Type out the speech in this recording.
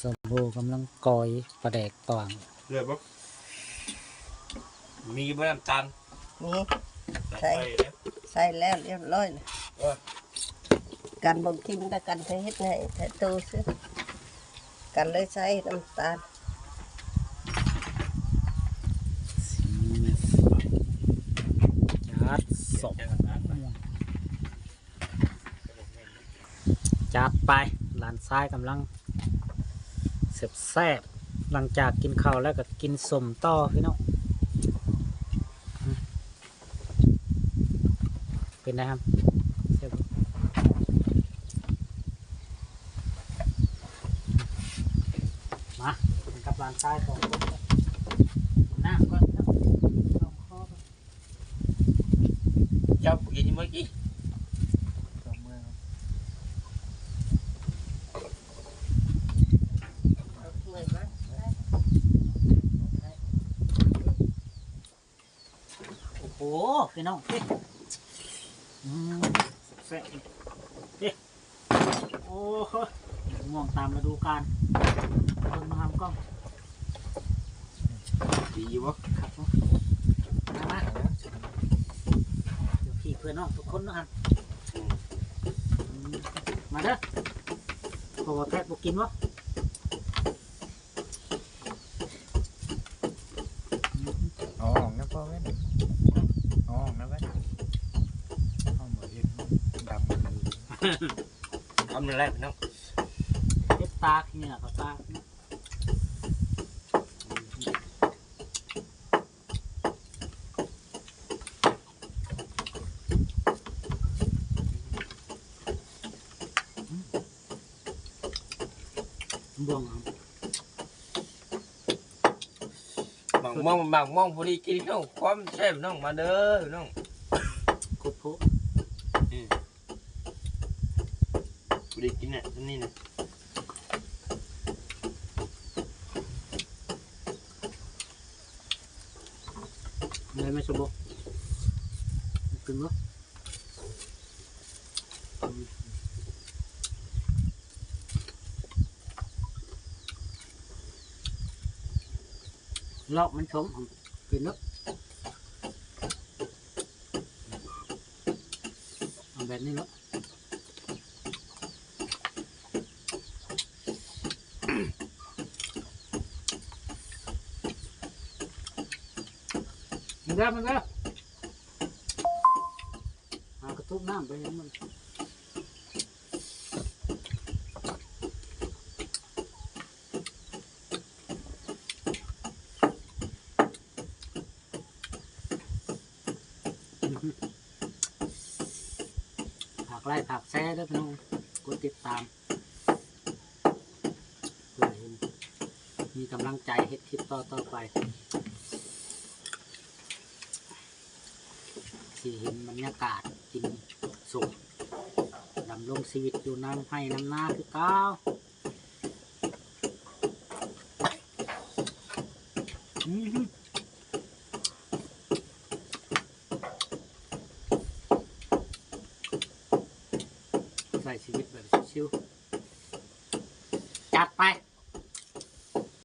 ສົມພູກຳລັງກ່ອຍປາແດກຕ່າງ ເລືອດບໍ່? ມີບໍ່ນ້ຳຕານ? ມີ ໃສ່ ໃສ່ແລ້ວ ໃສ່ແລ້ວຮຽບຮ້ອຍແລ້ວ. ເອີ ກັນບໍ່ກິນ ແຕ່ກັນໄປເຮັດໃຫ້ ໃຫ້ໂຕຊື່ ກັນເລີຍໃສ່ນ້ຳຕານ. ຈັດສົມ ຈັດໄປ ຫຼານຊາຍກຳລັງແຊບໆ ຫຼັງຈາກກິນເຂົ້າແລ້ວກໍກິນສົ້ມຕໍ່ພີ່ນ້ອງ. ເປັນໄດຄັບ? ແຊບບໍ່? ມາ ກິນກັບຫຼານຊາຍສອງຄົນ. ນ້ຳກ່ອນເນາະ ລອງຄໍກ່ອນ. ເຈົ້າບໍ່ກິນມື້ກີ້? ເອົາຖ້ວຍມາ. ໂອ້ໂຫ ພີ່ນ້ອງ ອືມ ແຊບໆ ເດ້. ໂອ້ໂຫ ໝາກມ່ວງຕາມລະດູການ ເບິ່ງມາຫາກ້ອງ ດີຢູ່ບໍ່? ຄັກເນາະ ມາ ມາ ເພື່ອພີ່ເພື່ອນ້ອງທຸກຄົນເນາະຫັ້ນ. ອືມ ມາເດີ ເພາະວ່າແພດບໍ່ກິນບໍ່? ເອົາອອກນະພໍ່ເວີ້ຍ ເອົາອອກນະເວີ້ຍ ເຮົາບໍ່ເຮັດດຳ ຄຳແລກເນາະ ເຮັດຕາກເຫຍື້ອກໍຕາກ. ບ່ວງເອົາ ໝາກມ່ວງ ໝາກມ່ວງພໍດີກິນເນາະ ຄວາມແຊບນ້ອງ ມາເດີນ້ອງ ຄົບໂພດ ອືມ ພໍດີກິນແຫຼະ ສ່ຳນີ້ນະ. ໄດ້ໄໝສະບົກ ກິນບໍ່? ລອກມັນຊົມ ກິນເນາະ ເອົາແບບນີ້ເນາະ. ມາເດີ ມາເດີ ຫາກະຕຸກນ້ຳໄປໃຫ້ມັນ. ຝາກໄລ້ ຝາກແຊເດີພີ່ນ້ອງ ກົດຕິດຕາມ ເພື່ອໃຫ້ມີກຳລັງໃຈເຮັດຄລິບຕໍ່ໆໄປ ຊິເຫັນບັນຍາກາດກິນສົ້ມ ດຳລົງຊີວິດຢູ່ນຳໄຮ່ນຳນາຄືເກົ່າ. ອືມ ໃຊ້ຊີວິດແບບຊິວໆ ຈັດໄປ.